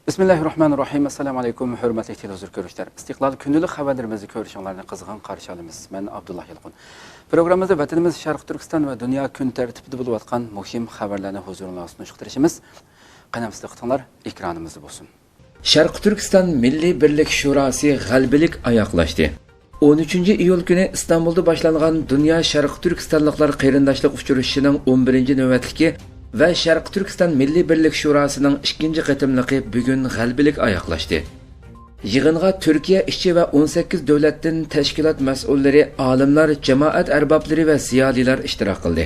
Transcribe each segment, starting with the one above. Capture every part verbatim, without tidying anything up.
بىسمىللاھىررەھمانىررەھىم. ئەسسالامۇ ئەلەيكۇم، ھۆرمەتلىك تېلېۋىزور كۆرۈشلەر. ئىستىقلال كۈندىلىك خەۋەرلىرىمىزنى كۆرۈشۈڭلارنى قىزغىن قارشى ئالىمىز. مەن ئابدۇللا يالقۇن. پروگراممىمىزدا ۋەتىنىمىز شەرقىي تۈركىستان ۋە دۇنيا كۈن تەرتىپىدە بولۇۋاتقان مۇھىم خەۋەرلەرنى ھۇزۇرۇڭلارغا سۇنۇشقا تىرىشىمىز. قېنى، سىز دىققىتىڭلار ئېكرانىمىزدا بولسۇن. شەرقىي تۈركىستان مىللىي بىرلىك شوراسى غەلىبىلىك ئاياغلاشتى. ئون ئۈچىنچى ئىيۇل كۈنى ئىستانبۇلدا باشلانغان دۇنيا شەرقىي تۈركىستانلىقلار قېرىنداشلىق ئۇچرىشىشىنىڭ ئون بىرىنچى نۆۋەتلىكى ۋە شەرقىي تۈركىستان مىللىي بىرلىك شوراسىنىڭ ئىككىنچى قېتىملىقى بۈگۈن غەلىبىلىك ئاياغلاشتى. يىغىنغا تۈركىيە ئىچى ۋە ئون سەككىز دۆلەتتىن تەشكىلات مەسئۇللىرى، ئالىملار، جامائەت ئەربابلىرى ۋە زىيالىيلار ئىشتىراك قىلدى.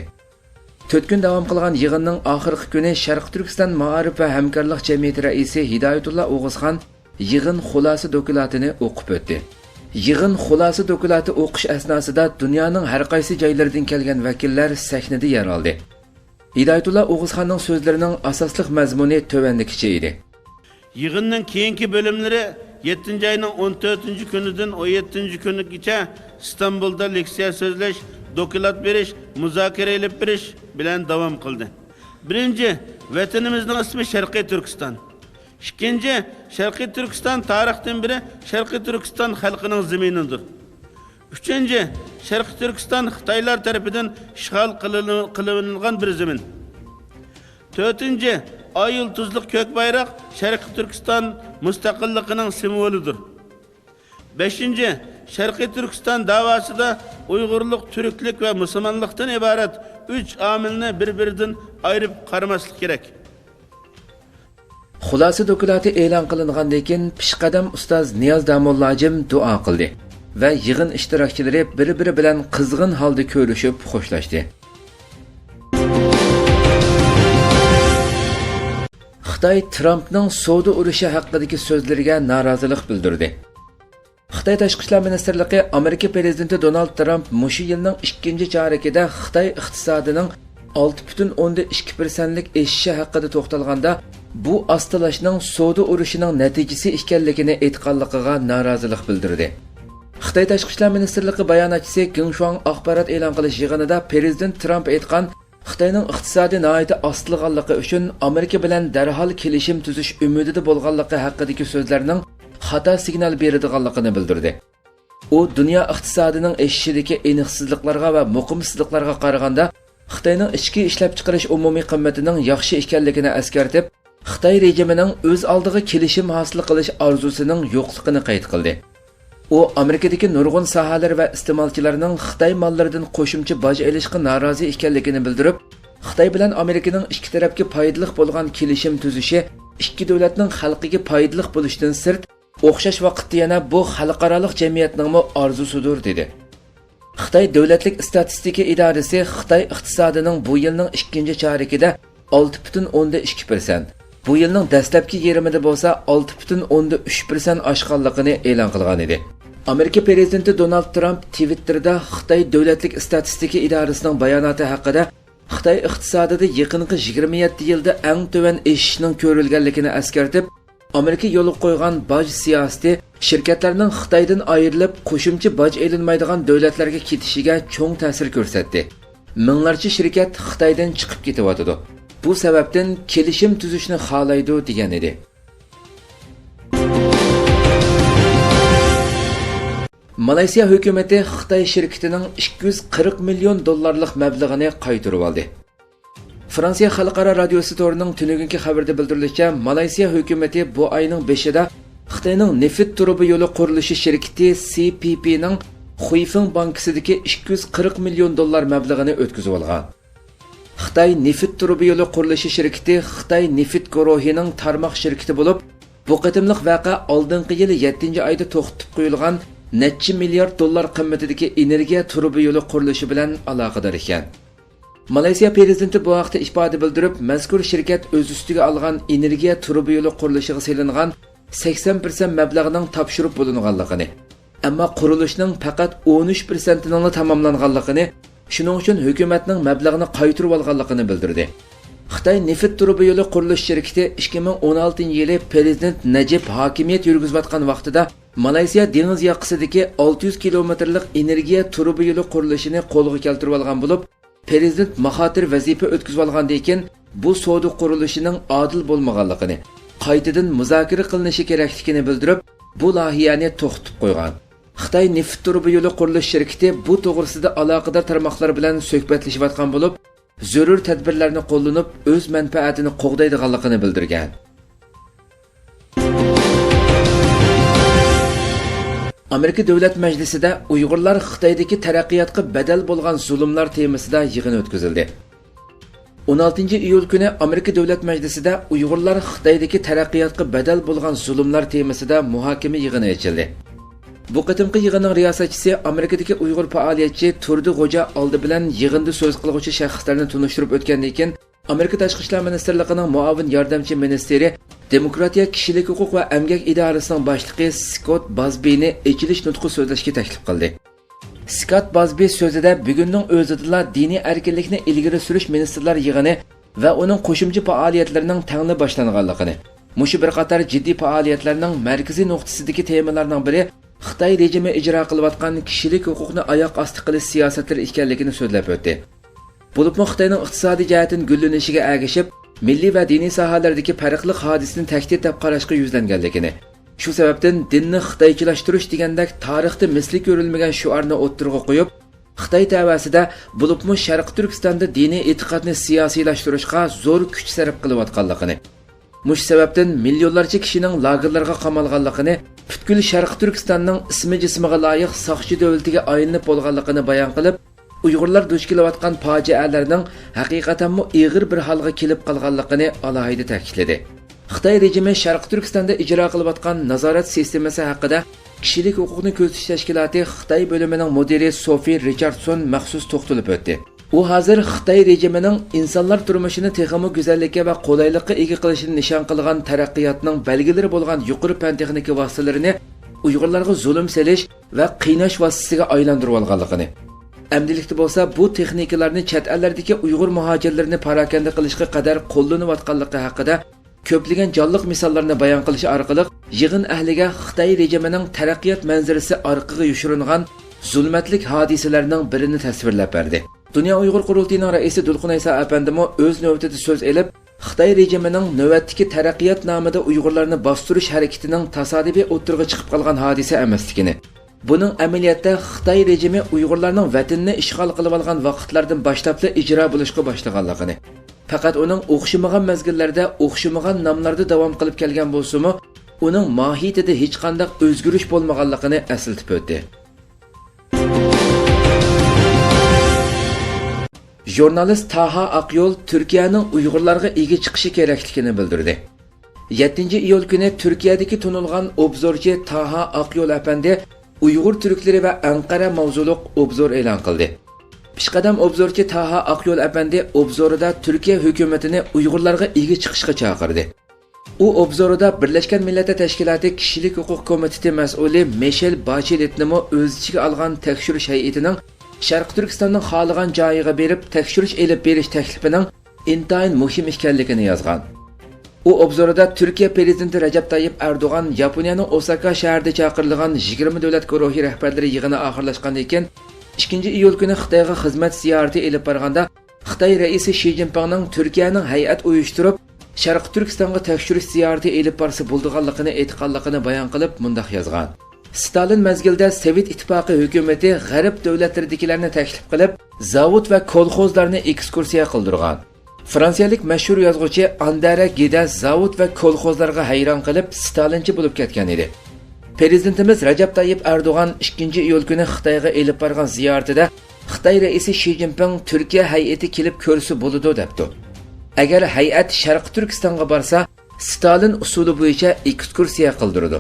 تۆت كۈن داۋام قىلغان يىغىننىڭ ئاخىرقى كۈنى شەرقىي تۈركىستان مائارىپ ۋە ھەمكارلىق جەمئىيىتى رەئىسى ھىدايەتۇللا ئوغۇزخان يىغىن خۇلاسە دوكلاتىنى ئوقۇپ ئۆتتى. يىغىن خۇلاسە دوكلاتى ئوقۇش ئەسناسىدا دۇنيانىڭ ھەر قايسى جايلىرىدىن كەلگەن ۋەكىللەر سەھنىدە يەر ئالدى. ھىدايەتۇللا ئوغۇزخاننىڭ سۆزلىرىنىڭ ئاساسلىق مەزمۇنى تۆۋەندىكىچە ئىدى. يىغىننىڭ كېيىنكى بۆلۈملىرى يەتتىنچى ئاينىڭ ئون تۆتىنچى كۈنىدىن ئون يەتتىنچى كۈنىگىچە ئىستانبۇلدا لېكسىيە سۆزلەش، دوكلات بېرىش، مۇزاكىرە ئېلىپ بېرىش بىلەن داۋام قىلدى. بىرىنچى، ۋەتىنىمىزنىڭ ئىسمى شەرقىي تۈركىستان. ئىككىنچى، شەرقىي تۈركىستان تارىختىن بېرى شەرقىي تۈركىستان خەلقىنىڭ زېمىنىدۇر. ئۈچىنچى، شەرقىي تۈركىستان خىتايلار تەرىپىدىن ئىشغال قىلىنىۋېلىنغان بىر زېمىن. تۆتىنچى، ئاي يۇلتۇزلۇق كۆك بايراق شەرقىي تۈركىستان مۇستەقىللىقىنىڭ سىمۋولىدۇر. بەشىنچى، شەرقىي تۈركىستان داۋاسىدا ئۇيغۇرلۇق، تۈركلۈك ۋە مۇسۇلمانلىقتىن ئىبارەت ئۈچ ئامىلنى بىر-بىرىدىن ئايرىپ قارىماسلىق كېرەك. خۇلاسە دوكلاتى ئېلان قىلىنغاندىن كېيىن، پېشقەدەم ئۇستاز نىياز داموللاجىم دۇئا قىلدى ۋە يىغىن ئىشتىراكچىلىرى بىر-بىرى بىلەن قىزغىن ھالدا كۆرۈشۈپ خوشلاشتى. خىتاي ترامپنىڭ سودا ئۇرۇشى ھەققىدىكى سۆزلىرىگە نارازىلىق بىلدۈردى. خىتاي تاشقى ئىشلار مىنىستىرلىقى ئامېرىكا پىرېزىدېنتى دونالد ترامپ مۇشۇ يىلنىڭ ئىككىنچى چارىكىدە خىتاي ئىقتىسادىنىڭ ئالتە پۈتۈن ئوندىن ئىككى پىرسەنتلىك ئېشىشى ھەققىدە توختالغاندا، بۇ ئاستىلاشنىڭ سودا ئۇرۇشىنىڭ نەتىجىسى ئىكەنلىكىنى ئېيتقانلىقىغا نارازىلىق بىلدۈردى. خىتاي تاشقى ئىشلار مىنىستىرلىقى باياناتچىسى گېڭ شۇاڭ ئاخبارات ئېلان قىلىش يىغىنىدا پىرېزىدېنت ترامپ ئېيتقان، خىتاينىڭ ئىقتىسادى ناھايىتى ئاستىلىغانلىقى ئۈچۈن ئامېرىكا بىلەن دەرھال كېلىشىم تۈزۈش ئۈمىدىدە بولغانلىقى ھەققىدىكى سۆزلەرنىڭ خاتا سىگنال بېرىدىغانلىقىنى بىلدۈردى. ئۇ دۇنيا ئىقتىسادىنىڭ ئېشىشىدىكى ئېنىقسىزلىقلارغا ۋە مۇقىمسىزلىقلارغا قارىغاندا، خىتاينىڭ ئىچكى ئىشلەپچىقىرىش ئومۇمىي قىممىتىنىڭ ياخشى ئىكەنلىكىنى ئەسكەرتىپ، خىتاي رېجىمىنىڭ ئۆز ئالدىغا كېلىشىم ھاسىل قىلىش ئارزۇسىنىڭ يوقلۇقىنى قەيت قىلدى. ئۇ ئامېرىكىدىكى نۇرغۇن ساھەلەر ۋە ئىستېمالچىلارنىڭ خىتاي ماللىرىدىن قوشۇمچە باج ئېلىشقا نارازى ئىكەنلىكىنى بىلدۈرۈپ، خىتاي بىلەن ئامېرىكىنىڭ ئىككى تەرەپكە پايدىلىق بولغان كېلىشىم تۈزۈشى ئىككى دۆلەتنىڭ خەلقىگە پايدىلىق بولۇشتىن سىرت، ئوخشاش ۋاقىتتا يەنە بۇ خەلقئارالىق جەمئىيەتنىڭمۇ ئارزۇسىدۇر، دېدى. خىتاي دۆلەتلىك ئىستاتىستىكا ئىدارىسى خىتاي ئىقتىسادىنىڭ بۇ يىلنىڭ ئىككىنچى چارىكىدە ئالتە پۈتۈن ئوندىن ئىككى پىرسەنت، بۇ يىلنىڭ دەسلەپكى يېرىمىدا بولسا ئالتە پۈتۈن ئوندىن ئۈچ پىرسەنت ئاشقانلىقىنى ئېلان قىلغان ئىدى. ئامېرىكا پىرېزىدېنتى دونالد ترامپ تىۋىتتېردا خىتاي دۆلەتلىك ئىستاتىستىكا ئىدارىسىنىڭ باياناتى ھەققىدە خىتاي ئىقتىسادىدا يېقىنقى يىگىرمە يەتتە يىلدا ئەڭ تۆۋەن ئېشىشنىڭ كۆرۈلگەنلىكىنى ئەسكەرتىپ، ئامېرىكا يولغا قويغان باج سىياسىتى شىركەتلەرنىڭ خىتايدىن ئايرىلىپ، قوشۇمچە باج ئېلىنمايدىغان دۆلەتلەرگە كېتىشىگە چوڭ تەسىر كۆرسەتتى. مىڭلارچە شىركەت خىتايدىن چىقىپ كېتىۋاتىدۇ. بۇ سەۋەبتىن كېلىشىم تۈزۈشنى خالايدۇ، دېگەن ئىدى. مالايسىيا ھۆكۈمىتى خىتاي شىركىتىنىڭ ئىككى يۈز قىرىق مىليون دوللارلىق مەبلىغىنى قايتۇرۇۋالدى. فرانسىيە خەلقئارا رادىيوسى تورىنىڭ تۈنۈگۈنكى خەۋىرىدە بىلدۈرۈلۈشىچە، مالايسىيا ھۆكۈمىتى بۇ ئاينىڭ بېشىدا خىتاينىڭ نېفىت تۇرۇبا يولى قۇرۇلۇشى شىركىتى سى پى پىنىڭ خۇيفېڭ بانكىسىدىكى ئىككى يۈز قىرىق مىليون دوللار مەبلىغىنى ئۆتكۈزۈۋالغان. خىتاي نېفىت تۇرۇبا يولى قۇرۇلۇشى شىركىتى خىتاي نېفىت گۇرۇھىنىڭ تارماق شىركىتى بولۇپ، بۇ قېتىملىق ۋەقە ئالدىنقى يىلى يەتتىنچى ئايدا توختىتىپ قويۇلغان نەچچە مىليارد دوللار قىممىتىدىكى ئېنېرگىيە تۇرۇبا يولى قۇرۇلۇشى بىلەن ئالاقىدار ئىكەن. مالايسىيا پىرېزىدېنتى بۇ ھەقتە ئىپادە بىلدۈرۈپ، مەزكۇر شىركەت ئۆز ئۈستىگە ئالغان ئېنېرگىيە تۇرۇبا يولى قۇرۇلۇشىغا سېلىنغان سەكسەن پىرسەنت مەبلەغنىڭ تاپشۇرۇپ بولۇنغانلىقىنى، ئەمما قۇرۇلۇشنىڭ پەقەت ئون ئۈچ پىرسەنتىنىلا تاماملانغانلىقىنى، شۇنىڭ ئۈچۈن ھۆكۈمەتنىڭ مەبلەغنى قايتۇرۇۋالغانلىقىنى بىلدۈردى. خىتاي نېفىت تۇرۇبا يولى قۇرۇلۇش شىركىتى ئىككى مىڭ ئون ئالتىنچى يىلى پىرېزىدېنت نەجىپ ھاكىمىيەت يۈرگۈزۈۋاتقان ۋاقتىدا مالايسىيا دېڭىز ياقىسىدىكى ئالتە يۈز كىلومېتىرلىق ئېنېرگىيە تۇرۇبا يولى قۇرۇلۇشىنى قولغا كەلتۈرۈۋالغان بولۇپ، پىرېزىدېنت ماخاتىر ۋەزىپە ئۆتكۈزۈۋالغاندىن كېيىن، بۇ سودا قۇرۇلۇشىنىڭ ئادىل بولمىغانلىقىنى، قايتىدىن مۇزاكىرە قىلىنىشى كېرەكلىكىنى بىلدۈرۈپ، بۇ لايىھەنى توختىتىپ قويغان. خىتاي نېفىت تۇرۇبا يولى قۇرۇلۇش شىركىتى بۇ توغرىسىدا ئالاقىدار تارماقلار بىلەن سۆھبەتلىشىۋاتقان بولۇپ، زۆرۈر تەدبىرلەرنى قوللىنىپ، ئۆز مەنپەئەتىنى قوغدايدىغانلىقىنى بىلدۈرگەن. ئامېرىكا دۆلەت مەجلىسىدە ئۇيغۇرلار خىتايدىكى تەرەققىياتقا بەدەل بولغان زۇلۇملار تېمىسىدا يىغىن ئۆتكۈزۈلدى. ئون ئالتىنچى ئىيۇل كۈنى ئامېرىكا دۆلەت مەجلىسىدە ئۇيغۇرلار خىتايدىكى تەرەققىياتقا بەدەل بولغان زۇلۇملار تېمىسىدا مۇھاكىمە يىغىنى ئېچىلدى. بۇ قېتىمقى يىغىننىڭ رىياسەتچىسى ئامېرىكىدىكى ئۇيغۇر پائالىيەتچى تۇردى غوجا ئالدى بىلەن يىغىندا سۆز قىلغۇچى شەخسلەرنى تونۇشتۇرۇپ ئۆتكەندىن كېيىن، ئامېرىكا تاشقى ئىشلار مىنىستىرلىقىنىڭ مۇئاۋىن ياردەمچى مىنىستىرى، دېموكراتىيە، كىشىلىك ھوقۇق ۋە ئەمگەك ئىدارىسىنىڭ باشلىقى سكوت بازبىنى ئېچىلىش نۇتقى سۆزلەشكە تەكلىپ قىلدى. سكات بازبى سۆزىدە بۈگۈننىڭ ئۆزىدىلا دىنىي ئەركىنلىكنى ئىلگىرى سۈرۈش مىنىستىرلار يىغىنى ۋە ئۇنىڭ قوشۇمچە پائالىيەتلىرىنىڭ تەڭلا باشلانغانلىقىنى، مۇشۇ بىر قاتار جىددىي پائالىيەتلەرنىڭ مەركىزىي نۇقتىسىدىكى تېمىلارنىڭ بىرى خىتاي رېجىمى ئىجرا قىلىۋاتقان كىشىلىك ھوقۇقنى ئاياق ئاستى قىلىش سىياسەتلىرى ئىكەنلىكىنى سۆزلەپ ئۆتتى. بولۇپمۇ خىتاينىڭ ئىقتىسادىي جەھەتتىن گۈللىنىشىگە ئەگىشىپ، مىللىي ۋە دىنىي ساھەلەردىكى پەرقلىق ھادىسىنى تەھدىت دەپ قاراشقا يۈزلەنگەنلىكىنى، شۇ سەۋەبتىن دىننى خىتايچىلاشتۇرۇش دېگەندەك تارىختا مىسلى كۆرۈلمىگەن شوئارنى ئوتتۇرىغا قويۇپ، خىتاي تەۋەسىدە، بولۇپمۇ شەرقىي تۈركىستاندا دىنىي ئېتىقادنى سىياسىيلاشتۇرۇشقا زور كۈچ سەرپ قىلىۋاتقانلىقىنى، مۇشۇ سەۋەبتىن مىليونلارچە كىشىنىڭ لاگېرلارغا قامالغانلىقىنى، پۈتكۈل شەرقىي تۈركىستاننىڭ ئىسمى جىسمىغا لايىق ساقچى دۆلىتىگە ئايلىنىپ بولغانلىقىنى بايان قىلىپ، ئۇيغۇرلار دۇچ كېلىۋاتقان پاجىئەلەرنىڭ ھەقىقەتەنمۇ ئېغىر بىر ھالغا كېلىپ قالغانلىقىنى ئالاھىدە تەكىتلىدى. خىتاي رېجىمى شەرقىي تۈركىستاندا ئىجرا قىلىۋاتقان نازارەت سىستېمىسى ھەققىدە كىشىلىك ھوقۇقنى كۆزىتىش تەشكىلاتى خىتاي بۆلۈمىنىڭ مۇدىرى سوفى رىچاردسون مەخسۇس توختىلىپ ئۆتتى. ئۇ ھازىر خىتاي رېجىمىنىڭ ئىنسانلار تۇرمۇشىنى تېخىمۇ گۈزەللىككە ۋە قولايلىققا ئىگە قىلىشىنى نىشان قىلغان تەرەققىياتنىڭ بەلگىلىرى بولغان يۇقىرى پەن تېخنىكا ۋاسىتىلىرىنى ئۇيغۇرلارغا زۇلۇم سېلىش ۋە قىيناش ۋاسىتىسىگە ئايلاندۇرۇۋالغانلىقىنى، ئەمدىلىكتە بولسا بۇ تېخنىكىلارنى چەت ئەللەردىكى ئۇيغۇر مۇھاجىرلىرىنى پاراكەندە قىلىشقا قەدەر قوللىنىۋاتقانلىقى ھەققىدە كۆپلىگەن جانلىق مىساللارنى بايان قىلىش ئارقىلىق، يىغىن ئەھلىگە خىتاي رېجىمىنىڭ تەرەققىيات مەنزىرىسى ئارقىغا يوشۇرۇنغان زۇلمەتلىك ھادىسىلەرنىڭ بىرىنى تەسۋىرلەپ بەردى. دۇنيا ئۇيغۇر قۇرۇلتىيىنىڭ رەئىسى دۇلقۇن ئەيسا ئەپەندىمۇ ئۆز نۆۋىتىدە سۆز ئېلىپ، خىتاي رېجىمىنىڭ نۆۋەتتىكى تەرەققىيات نامىدا ئۇيغۇرلارنى باستۇرۇش ھەرىكىتىنىڭ تاسادىپىي ئوتتۇرىغا چىقىپ قالغان ھادىسە ئەمەسلىكىنى، بۇنىڭ ئەمەلىيەتتە خىتاي رېجىمى ئۇيغۇرلارنىڭ ۋەتىنىنى ئىشغال قىلىۋالغان ۋاقىتلاردىن باشلاپلا ئىجرا بولۇشقا باشلىغانلىقىنى، پەقەت ئۇنىڭ ئوخشىمىغان مەزگىللەردە ئوخشىمىغان ناملاردا داۋام قىلىپ كەلگەن بولسىمۇ، ئۇنىڭ ماھىيىتىدە ھېچقانداق ئۆزگىرىش بولمىغانلىقىنى ئەسلىتىپ ئۆتتى. ژۇرنالىست تاھا ئاقيول تۈركىيەنىڭ ئۇيغۇرلارغا ئىگە چىقىشى كېرەكلىكىنى بىلدۈردى. يەتتىنچى ئىيۇل كۈنى تۈركىيەدىكى تونۇلغان ئوبزورچى تاھا ئاقيول ئەپەندى ئۇيغۇر تۈركلىرى ۋە ئەنقەرە ماۋزۇلۇق ئوبزور ئېلان قىلدى. پېشقەدەم ئوبزورچى تاھا ئاقيول ئەپەندى ئوبزورىدا تۈركىيە ھۆكۈمىتىنى ئۇيغۇرلارغا ئىگە چىقىشقا چاقىردى. ئۇ ئوبزورىدا بىرلەشكەن مىللەتلەر تەشكىلاتى كىشىلىك ھوقۇق كومىتېتى مەسئۇلى مىشېل باچېلېتنىمۇ ئۆز ئىچىگە ئالغان تەكشۈرۈش ھەيئىتىنىڭ شەرقىي تۈركىستاننىڭ خالىغان جايىغا بېرىپ تەكشۈرۈش ئېلىپ بېرىش تەكلىپىنىڭ ئىنتايىن مۇھىم ئىكەنلىكىنى يازغان. ئۇ ئوبزورىدا تۈركىيە پىرېزىدېنتى رەجەپ تايىپ ئەردوغان ياپونىيەنىڭ ئوساكا شەھىرىدە چاقىرىلغان يىگىرمە دۆلەت گۇرۇھى رەھبەرلىرى يىغىنى ئاخىرلاشقاندىن كېيىن، ئىككىنچى ئىيۇل كۈنى خىتايغا خىزمەت زىيارىتى ئېلىپ بارغاندا، خىتاي رەئىسى شى جىنپىڭنىڭ تۈركىيەنىڭ ھەيئەت ئۇيۇشتۇرۇپ، شەرقىي تۈركىستانغا تەكشۈرۈش زىيارىتى ئېلىپ بارسا بولىدىغانلىقىنى ئېيتقانلىقىنى بايان قىلىپ، مۇنداق يازغان: ستالىن مەزگىلىدە سوۋېت ئىتتىپاقى ھۆكۈمىتى غەرب دۆلەتلىرىدىكىلەرنى تەكلىپ قىلىپ، زاۋۇت ۋە كولخوزلارنى ئېكسكۇرسىيە قىلدۇرغان. فرانسىيەلىك مەشھۇر يازغۇچى ئاندەرە گىدە زاۋۇت ۋە كولخوزلارغا ھەيران قېلىپ، ستالىنچى بولۇپ كەتكەن ئىدى. پىرېزىدېنتىمىز رەجەپ تايىپ ئەردوغان ئىككىنچى ئىيۇل كۈنى خىتايغا ئېلىپ بارغان زىيارىتىدە خىتاي رەئىسى شى جىنپىڭ تۈركىيە ھەيئىتى كېلىپ كۆرسە بولىدۇ، دەپتۇ. ئەگەر ھەيئەت شەرقىي تۈركىستانغا بارسا، ستالىن ئۇسۇلى بويىچە ئېكسكۇرسىيە قىلدۇرىدۇ.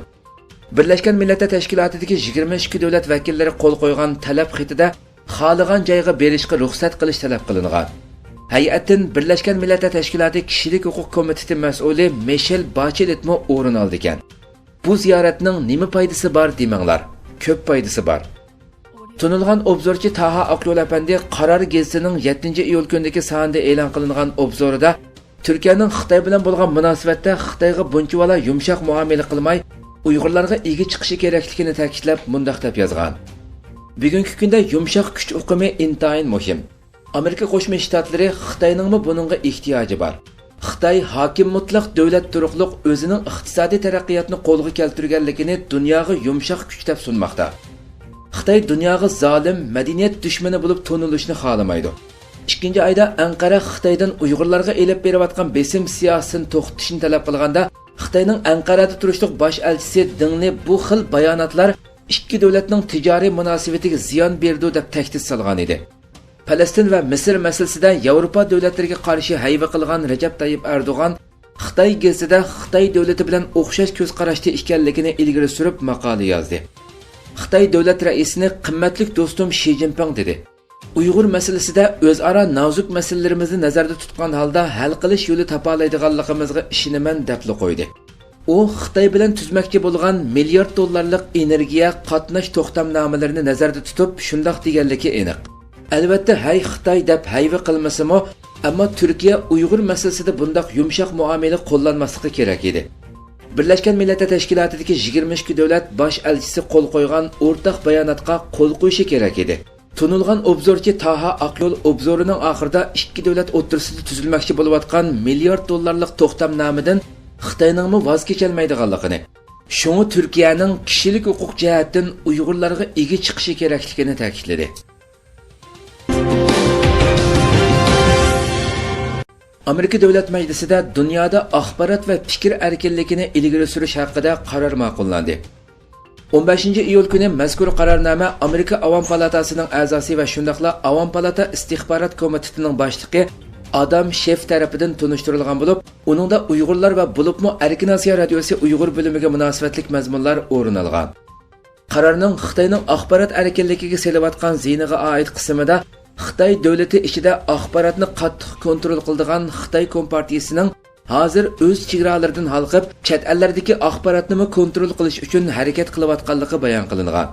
بىرلەشكەن مىللەتلەر تەشكىلاتىدىكى يىگىرمە ئىككى دۆلەت ۋەكىللىرى قول قويغان تەلەپ خېتىدە خالىغان جايغا بېرىشقا رۇخسەت قىلىش تەلەپ قىلىنغان. ھەيئەتتىن بىرلەشكەن مىللەتلەر تەشكىلاتى كىشىلىك ھوقۇق كومىتېتى مەسئۇلى مىشېل باچېلېتمۇ ئورۇن ئالىدىكەن. بۇ زىيارەتنىڭ نېمە پايدىسى بار دېمەڭلار، كۆپ پايدىسى بار. تونۇلغان ئوبزورچى تاھا ئاقيول ئەپەندى قارار گېزىتىنىڭ يەتتىنچى ئىيۇل كۈنىدىكى سانىدا ئېلان قىلىنغان ئوبزورىدا تۈركىيەنىڭ خىتاي بىلەن بولغان مۇناسىۋەتتە خىتايغا بۇنچىۋالا يۇمشاق مۇئامىلە قىلماي، ئۇيغۇرلارغا ئىگە چىقىشى كېرەكلىكىنى تەكىتلەپ، مۇنداق دەپ يازغان: بۈگۈنكى كۈندە يۇمشاق كۈچ ئۇقۇمى ئىنتايىن مۇھىم. ئامېرىكا قوشما شتاتلىرى خىتاينىڭمۇ بۇنىڭغا ئېھتىياجى بار. خىتاي ھاكىم مۇتلەق دۆلەت تۇرۇقلۇق ئۆزىنىڭ ئىقتىسادىي تەرەققىياتنى قولغا كەلتۈرگەنلىكىنى دۇنياغا يۇمشاق كۈچ دەپ سۇنماقتا. خىتاي دۇنياغا زالىم، مەدەنىيەت دۈشمىنى بولۇپ تونۇلۇشنى خالىمايدۇ. ئىككىنچى ئايدا ئەنقەرە خىتايدىن ئۇيغۇرلارغا ئېلىپ بېرىۋاتقان بېسىم سىياسىتىنى توختىتىشنى تەلەپ قىلغاندا، خىتاينىڭ ئەنقەرەدە تۇرۇشلۇق باش ئەلچىسى دېڭ لى بۇ خىل باياناتلار ئىككى دۆلەتنىڭ تىجارىي مۇناسىۋىتىگە زىيان بېرىدۇ دەپ تەھدىت سالغان ئىدى. پەلەستىن ۋە مىسىر مەسىلىسىدە ياۋروپا دۆلەتلىرىگە قارشى ھەيۋە قىلغان رەجەپ تايىپ ئەردوغان خىتاي گېزىتىدە خىتاي دۆلىتى بىلەن ئوخشاش كۆز قاراشتا ئىكەنلىكىنى ئىلگىرى سۈرۈپ ماقالە يازدى. خىتاي دۆلەت رەئىسىنى قىممەتلىك دوستۇم شى جىنپىڭ دېدى. ئۇيغۇر مەسىلىسىدە ئۆزئارا نازۇك مەسىلىلىرىمىزنى نەزەردە تۇتقان ھالدا ھەل قىلىش يولى تاپالايدىغانلىقىمىزغا ئىشىنىمەن دەپلا قويدى. ئۇ خىتاي بىلەن تۈزمەكچى بولغان مىليارد دوللارلىق ئېنېرگىيە قاتناش توختامنامىلىرىنى نەزەردە تۇتۇپ شۇنداق دېگەنلىكى ئېنىق. ئەلۋەتتە، ھەي خىتاي دەپ ھەيۋە قىلمىسىمۇ، ئەمما تۈركىيە ئۇيغۇر مەسىلىسىدە بۇنداق يۇمشاق مۇئامىلە قوللانماسلىقى كېرەك ئىدى. بىرلەشكەن مىللەتلەر تەشكىلاتىدىكى يىگىرمە ئىككى دۆلەت باش ئەلچىسى قول قويغان ئورتاق باياناتقا قول قويۇشى كېرەك ئىدى. تونۇلغان ئوبزورچى تاھا ئاقيول ئوبزورىنىڭ ئاخىرىدا ئىككى دۆلەت ئوتتۇرىسىدا تۈزۈلمەكچى بولۇۋاتقان مىليارد دوللارلىق توختامنامىدىن خىتاينىڭمۇ ۋاز كېچەلمەيدىغانلىقىنى، شۇڭا تۈركىيەنىڭ كىشىلىك ھوقۇق جەھەتتىن ئۇيغۇرلارغا ئىگە چىقىشى كېرەكلىكىنى تەكىتلىدى. ئامېرىكا دۆلەت مەجلىسىدە دۇنيادا ئاخبارات ۋە پىكىر ئەركىنلىكىنى ئىلگىرى سۈرۈش ھەققىدە قارار ماقۇللاندى. ئون بەشىنچى ئىيۇل كۈنى مەزكۇر قارارنامە ئامېرىكا ئاۋام پالاتاسىنىڭ ئەزاسى ۋە شۇنداقلا ئاۋام پالاتا ئىستىخبارات كومىتېتىنىڭ باشلىقى ئادام شېف تەرىپىدىن تونۇشتۇرۇلغان بولۇپ، ئۇنىڭدا ئۇيغۇرلار ۋە بولۇپمۇ ئەركىن ئاسىيا رادىيوسى ئۇيغۇر بۆلۈمىگە مۇناسىۋەتلىك مەزمۇنلار ئورۇن ئالغان. قارارنىڭ خىتاينىڭ ئاخبارات ئەركىنلىكىگە سېلىۋاتقان زىيىنىغا ئائىت قىسمىدا خىتاي دۆلىتى ئىچىدە ئاخباراتنى قاتتىق كونترول قىلىدىغان خىتاي كومپارتىيىسىنىڭ ھازىر ئۆز چېگرالىرىدىن ھالقىپ، چەت ئەللەردىكى ئاخباراتنىمۇ كونترول قىلىش ئۈچۈن ھەرىكەت قىلىۋاتقانلىقى بايان قىلىنغان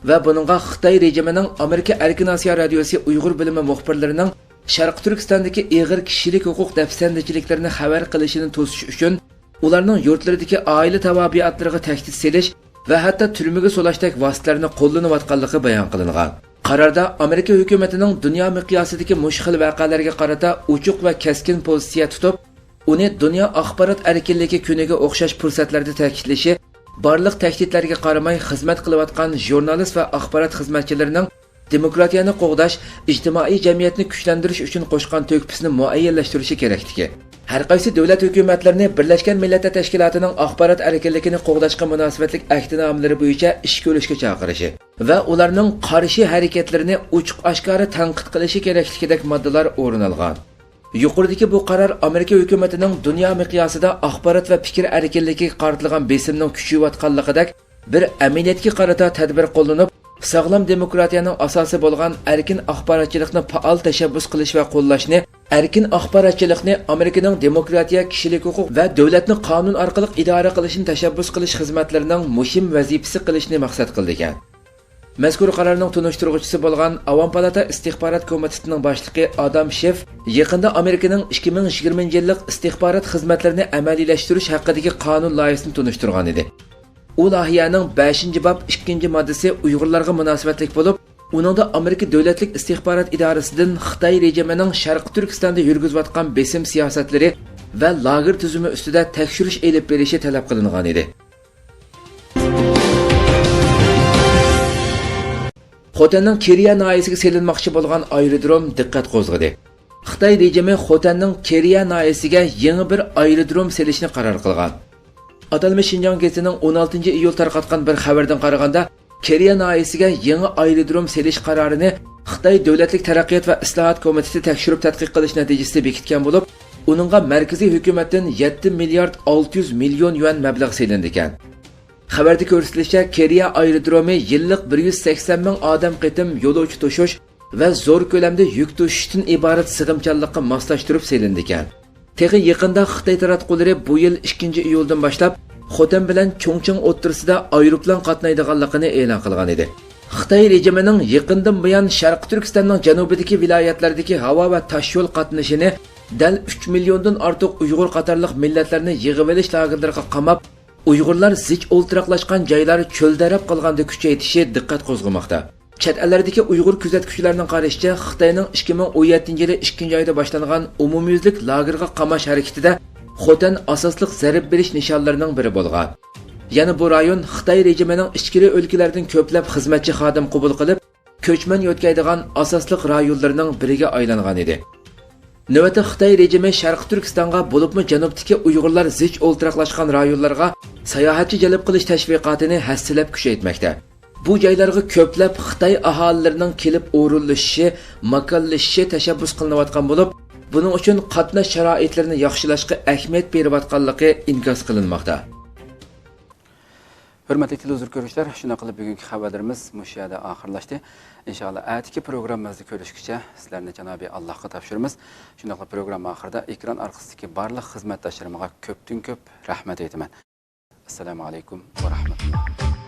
ۋە بۇنىڭغا خىتاي رېجىمىنىڭ ئامېرىكا ئەركىن ئاسىيا رادىيوسى ئۇيغۇر بۆلۈمى مۇخبىرلىرىنىڭ شەرقىي تۈركىستاندىكى ئېغىر كىشىلىك ھوقۇق دەپسەندىچىلىكلىرىنى خەۋەر قىلىشىنى توسۇش ئۈچۈن ئۇلارنىڭ يۇرتلىرىدىكى ئائىلە تاۋابىئاتلىرىغا تەھدىت سېلىش ۋە ھەتتا تۈرمىگە سولاشتەك ۋاسىتىلەرنى قوللىنىۋاتقانلىقى بايان قىلىنغان. قاراردا ئامېرىكا ھۆكۈمىتىنىڭ دۇنيا مىقياسىدىكى مۇشۇ خىل ۋەقەلەرگە قارىتا ئوچۇق ۋە كەسكىن پوزىتسىيە تۇتۇپ، ئۇنى دۇنيا ئاخبارات ئەركىنلىكى كۈنىگە ئوخشاش پۇرسەتلەردە تەكىتلىشى، بارلىق تەھدىتلەرگە قارىماي خىزمەت قىلىۋاتقان ژۇرنالىست ۋە ئاخبارات خىزمەتچىلىرىنىڭ دېموكراتىيەنى قوغداش، ئىجتىمائىي جەمئىيەتنى كۈچلەندۈرۈش ئۈچۈن قوشقان تۆھپىسىنى مۇئەييەنلەشتۈرۈشى كېرەكلىكى، ھەر قايسى دۆلەت ھۆكۈمەتلىرىنى بىرلەشكەن مىللەتلەر تەشكىلاتىنىڭ ئاخبارات ئەركىنلىكىنى قوغداشقا مۇناسىۋەتلىك ئەھدىنامىلىرى بويىچە ئىش كۆرۈشكە چاقىرىشى ۋە ئۇلارنىڭ قارشى ھەرىكەتلىرىنى ئوچۇق-ئاشكارا تەنقىد قىلىشى كېرەكلىكىدەك ماددىلار ئورۇن ئالغان. يۇقىرىدىكى بۇ قارار ئامېرىكا ھۆكۈمىتىنىڭ دۇنيا مىقياسىدا ئاخبارات ۋە پىكىر ئەركىنلىكىگە قارىتىلغان بېسىمنىڭ كۈچىيىۋاتقانلىقىدەك بىر ئەمەلىيەتكە قارىتا تەدبىر قوللىنىپ، ساغلام دېموكراتىيەنىڭ ئاساسى بولغان ئەركىن ئاخباراتچىلىقنى پائال تەشەببۇس قىلىش ۋە قوللاشنى، ئەركىن ئاخباراتچىلىقنى ئامېرىكىنىڭ دېموكراتىيە، كىشىلىك ھوقۇق ۋە دۆلەتنى قانۇن ئارقىلىق ئىدارە قىلىشنى تەشەببۇس قىلىش خىزمەتلىرىنىڭ مۇھىم ۋەزىپىسى قىلىشنى مەقسەت قىلىدىكەن. مەزكۇر قارارنىڭ تونۇشتۇرغۇچىسى بولغان ئاۋام پالاتا ئىستىخبارات كومىتېتىنىڭ باشلىقى ئادام شېف يېقىندا ئامېرىكىنىڭ ئىككى مىڭ يىگىرمىنچى يىللىق ئىستىخبارات خىزمەتلىرىنى ئەمەلىيلەشتۈرۈش ھەققىدىكى قانۇن لايىھىسىنى تونۇشتۇرغان ئىدى. ئۇ لايىھەنىڭ بەشىنچى باب ئىككىنچى ماددىسى ئۇيغۇرلارغا مۇناسىۋەتلىك بولۇپ، ئۇنىڭدا ئامېرىكا دۆلەتلىك ئىستىخبارات ئىدارىسىدىن خىتاي رېجىمىنىڭ شەرقىي تۈركىستاندا يۈرگۈزۈۋاتقان بېسىم سىياسەتلىرى ۋە لاگېر تۈزۈمى ئۈستىدە تەكشۈرۈش ئېلىپ بېرىشى تەلەپ قىلىنغان ئىدى. خوتەننىڭ كېرىيە ناھىيەسىگە سېلىنماقچى بولغان ئايرودروم دىققەت قوزغىدى. خىتاي رېجىمى خوتەننىڭ كېرىيە ناھىيەسىگە يېڭى بىر ئايرودروم سېلىشنى قارار قىلغان. ئاتالمىش شىنجاڭ گېزىتىنىڭ ئون ئالتىنچى ئىيۇل تارقاتقان بىر خەۋىرىدىن قارىغاندا، كېرىيە ناھىيەسىگە يېڭى ئايرودروم سېلىش قارارىنى خىتاي دۆلەتلىك تەرەققىيات ۋە ئىسلاھات كومىتېتى تەكشۈرۈپ تەتقىق قىلىش نەتىجىسىدە بېكىتكەن بولۇپ، ئۇنىڭغا مەركىزىي ھۆكۈمەتتىن يەتتە مىليارد ئالتە يۈز مىليون يۈەن مەبلەغ سېلىنىدىكەن. خەۋەردە كۆرسىتىلىشىچە، كېرىيە ئايرودرومى يىللىق بىر يۈز سەكسەن مىڭ ئادەم قېتىم يولۇچى توشۇش ۋە زور كۆلەمدە يۈك توشۇشتىن ئىبارەت سىغىمچانلىققا ماسلاشتۇرۇپ سېلىنىدىكەن. تېخى يېقىندا خىتاي تاراتقۇلىرى بۇ يىل ئىككىنچى ئىيۇلدىن باشلاپ خوتەن بىلەن چۇڭچىڭ ئوتتۇرىسىدا ئايروپىلان قاتنايدىغانلىقىنى ئېلان قىلغان ئىدى. خىتاي رېجىمىنىڭ يېقىندىن بۇيان شەرقىي تۈركىستاننىڭ جەنۇبىدىكى ۋىلايەتلەردىكى ھاۋا ۋە تاشيول قاتنىشىنى دەل ئۈچ مىليوندىن ئارتۇق ئۇيغۇر قاتارلىق مىللەتلەرنى يىغىۋېلىش لاگېرلىرىغا قاماپ، ئۇيغۇرلار زىچ ئولتۇراقلاشقان جايلار چۆلدەرەپ قالغاندا كۈچەيتىشى دىققەت قوزغىماقتا. چەت ئەللەردىكى ئۇيغۇر كۆزەتكۈچىلەرنىڭ قارىشىچە، خىتاينىڭ ئىككى مىڭ ئون يەتتىنچى يىلى ئىككىنچى ئايدا باشلانغان ئومۇميۈزلۈك لاگېرغا قاماش ھەرىكىتىدە خوتەن ئاساسلىق زەربە بېرىش نىشانلىرىنىڭ بىرى بولغان. يەنە بۇ رايون خىتاي رېجىمىنىڭ ئىچكىرى ئۆلكىلەردىن كۆپلەپ خىزمەتچى خادىم قوبۇل قىلىپ، كۆچمەن يۆتكەيدىغان ئاساسلىق رايونلىرىنىڭ بىرىگە ئايلانغان ئىدى. نۆۋەتتە خىتاي رېجىمى شەرقىي تۈركىستانغا، بولۇپمۇ جەنۇبتىكى ئۇيغۇرلار زىچ ئولتۇراقلاشقان رايونلارغا ساياھەتچى جەلپ قىلىش تەشۋىقاتىنى ھەسسىلەپ كۈچەيتمەكتە. بۇ جايلارغا كۆپلەپ خىتاي ئاھالىلىرىنىڭ كېلىپ ئورۇنلىشىشى، ماكانلىشىشى تەشەببۇس قىلىنىۋاتقان بولۇپ، بۇنىڭ ئۈچۈن قاتناش شارائىتلىرىنى ياخشىلاشقا ئەھمىيەت بېرىۋاتقانلىقى ئىنكاس قىلىنماقتا. ھۆرمەتلىك تېلېۋىزور كۆرۈشلەر، شۇنداق قىلىپ بۈگۈنكى خەۋەرلىرىمىز مۇشۇ يەردە ئاخىرلاشتى. ئىنشائاللا، ئەتىكى پروگراممىمىزدا كۆرۈشكىچە سىلەرنى جانابى ئاللاھقا تاپشۇرىمىز. شۇنداقلا پروگرامما ئاخىرىدا ئېكران ئارقىسىدىكى بارلىق خىزمەتداشلىرىمغا كۆپتىن كۆپ رەھمەت ئېيتىمەن. ئەسسالامۇ ئەلەيكۇم ۋە رەھمەتۇللا.